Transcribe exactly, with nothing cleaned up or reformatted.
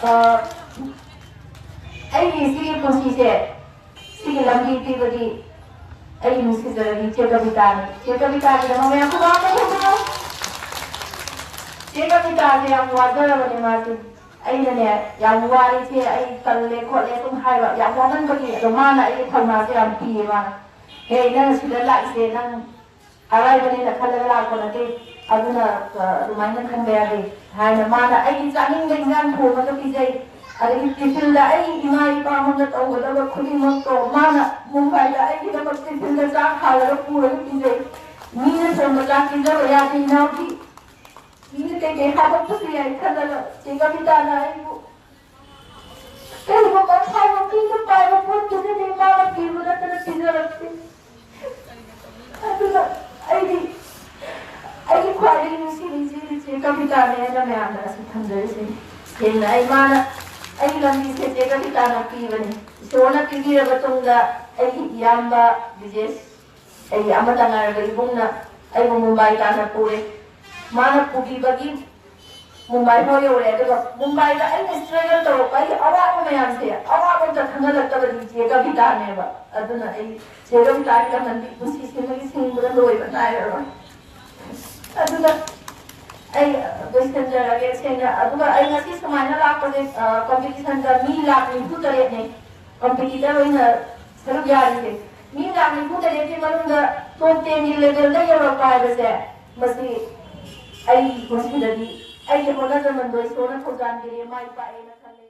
ꯑ, ꯑꯩꯒꯤ ꯁꯤꯒꯤ ꯄꯨꯟꯁꯤꯁꯦ, ꯁꯤꯒꯤ ꯂꯝꯕꯤ ꯄꯤꯕꯗꯤ ꯑꯩ ꯅꯨꯡꯁꯤꯖꯔꯕꯤ ꯆꯦ ꯀꯕꯤꯇꯥꯅꯤ꯫ ꯆꯦ ꯀꯕꯤꯇꯥꯒꯤꯗꯃꯛ ꯃꯌꯥꯝ ꯈꯨꯕꯥꯛ ꯑꯃ ꯊꯥꯖꯤꯜꯂꯣ꯫ ꯆꯦ ꯀꯕꯤꯇꯥꯁꯦ ꯌꯥꯝ ꯋꯥꯖꯔꯕꯅꯦ ꯃꯥꯁꯦ꯫ ꯑꯩꯅꯅꯦ, "ꯌꯥꯝ ꯋꯥꯔꯦ ꯏꯆꯦ, ꯑꯩ ꯇꯜꯂꯦ ꯈꯣꯠꯂꯦ" ꯑꯗꯨꯝ ꯍꯥꯏꯕ, ꯌꯥꯝ ꯋꯥꯃꯟꯕꯒꯤ꯫ ꯑꯗꯣ ꯃꯥꯅ ꯑꯩꯒꯤ ꯊꯧꯅꯥꯁꯦ ꯌꯥꯝ ꯄꯤꯌꯦ ꯃꯥꯅ꯫ "ꯍꯦ, ꯅꯪ ꯁꯤꯗ ꯂꯥꯛꯏꯁꯦ ꯅꯪ ꯑꯔꯥꯏꯕꯅꯦꯅ ꯈꯜꯂꯒ ꯂꯥꯛꯄ ꯅꯠꯇꯦ, ꯑꯗꯨꯅ, ꯑ, ꯑꯗꯨꯃꯥꯏꯅ ꯈꯟꯕ ꯌꯥꯗꯦ" ꯍꯥꯏꯅ ꯃꯥꯅ ꯑꯩꯒꯤ ꯆꯥꯅꯤꯡꯕ ꯏꯟꯖꯥꯡ ꯊꯣꯡꯉꯒ ꯄꯤꯖꯩ꯫ ꯑꯗꯒꯤ ꯇꯤꯐꯤꯟꯗ ꯑꯩ ꯏꯃꯥ ꯏꯄꯥ ꯑꯃꯅ ꯇꯧꯒꯗꯕ ꯈꯨꯗꯤꯡꯃꯛꯇꯣ ꯃꯥꯅ ꯃꯨꯝꯕꯥꯏꯗ ꯑꯩꯒꯤꯗꯃꯛ ꯇꯤꯐꯤꯟꯗ ꯆꯥꯛ ꯍꯥꯜꯂꯒ ꯄꯨꯔꯒ ꯄꯤꯖꯩ꯫ ꯃꯤꯅ ꯊꯣꯡꯕ ꯆꯥꯛ ꯄꯤꯖꯕ ꯌꯥꯗꯦ ꯏꯅꯥꯎꯗꯤ꯫ ꯃꯤꯅ ꯀꯩꯀꯩ ꯍꯥꯏꯔꯛꯄꯁꯨ ꯌꯥꯏ ꯈꯜꯂꯒ ꯆꯦ ꯀꯕꯤꯇꯥꯅ ꯑꯩꯕꯨ ꯀꯔꯤꯒꯨꯝꯕ ꯐꯥꯏꯕ ꯃꯤꯅ ꯄꯥꯏꯕ ꯄꯣꯠꯇꯨꯗꯗꯤ ꯃꯥꯅ ꯄꯤꯕ ꯅꯠꯇꯅ ꯄꯤꯖꯔꯛꯇꯦ꯫ ꯑꯗꯨꯅ ꯑꯩꯗꯤ ꯑꯩꯒꯤ ꯈ꯭ꯋꯥꯏꯗꯒꯤ ꯅꯨꯡꯁꯤꯕ ꯏꯆꯦꯗꯤ ꯆꯦ ꯀꯕꯤꯇꯥꯅꯦ ꯍꯥꯏꯅ ꯃꯌꯥꯝꯗ ꯑꯁꯤ ꯊꯝꯖꯔꯤꯁꯤꯅꯤ꯫ ꯁꯦꯡꯅ ꯑꯩ ꯃꯥꯅ ꯑꯩꯒꯤ ꯂꯝꯕꯤꯁꯦ ꯆꯦ ꯀꯕꯤꯇꯥꯅ ꯄꯤꯕꯅꯤ꯫ ꯏꯁꯣꯔꯅ ꯄꯤꯕꯤꯔꯕ ꯇꯨꯡꯗ ꯑꯩꯒꯤ ꯏꯌꯥꯝꯕ ꯕꯤꯖꯦꯁ, ꯑꯩꯒꯤ ꯑꯃꯠꯇ ꯉꯥꯏꯔꯕ ꯏꯕꯨꯡꯅ ꯑꯩꯕꯨ ꯃꯨꯝꯕꯥꯏ ꯇꯥꯟꯅ ꯄꯨꯔꯦ꯫ ꯃꯥꯅ ꯄꯨꯕꯤꯕꯒꯤ ꯃꯨꯝꯕꯥꯏ ꯐꯥꯎ ꯌꯧꯔꯦ꯫ ꯑꯗꯨꯒ ꯃꯨꯝꯕꯥꯏꯗ ꯑꯩꯅ struggle ꯇꯧꯔꯛꯄ ꯑꯩꯒꯤ ꯑꯋꯥꯕ ꯃꯌꯥꯝꯁꯦ, ꯑꯋꯥꯕ ꯑꯝꯇ ꯈꯪꯍꯜꯂꯛꯇꯕꯗꯤ ꯏꯆꯦ ꯀꯕꯤꯇꯥꯅꯦꯕ꯫ ꯑꯗꯨꯅ ꯑꯩ ꯆꯦ ꯀꯕꯤꯇꯥꯒꯤꯗꯃꯛꯇꯤ ꯄꯨꯟꯁꯤ ꯁꯤꯃꯒꯤ ꯁꯤꯡꯕꯗ ꯂꯣꯏꯕ ꯅꯥꯏꯔꯔꯣꯏ꯫ ꯑꯗꯨꯅ ꯑꯩ ꯂꯣꯏꯁꯤꯟꯖꯔꯒꯦ ꯁꯦꯡꯅ꯫ ꯑꯗꯨꯒ ꯑꯩ ꯉꯁꯤ ꯁꯨꯃꯥꯏꯅ ꯂꯥꯛꯄꯁꯦ, ꯑ, competition ꯗ ꯃꯤ ꯂꯥꯈ ꯅꯤꯐꯨ ꯇꯔꯦꯠꯅꯦ competitor ꯑꯣꯏꯅ ꯁꯔꯨꯛ ꯌꯥꯔꯤꯁꯦ꯫ ꯃꯤ ꯂꯥꯈ ꯅꯤꯐꯨ ꯇꯔꯦꯠꯀꯤ ꯃꯅꯨꯡꯗ top ten ꯒꯤ level ꯗ ꯌꯧꯔꯛꯄ ꯍꯥꯏꯕꯁꯦ, ꯃꯁꯤ ꯑꯩ ꯄꯨꯟꯁꯤꯗꯗꯤ ꯑꯩꯒꯤ ꯍꯣꯠꯅꯖꯃꯟꯗꯣ ꯏꯁꯣꯔꯅ ꯊꯧꯖꯥꯟꯕꯤꯔꯦ, ꯃꯥꯏ ꯄꯥꯛꯑꯦꯅ ꯈꯜꯂꯦ꯫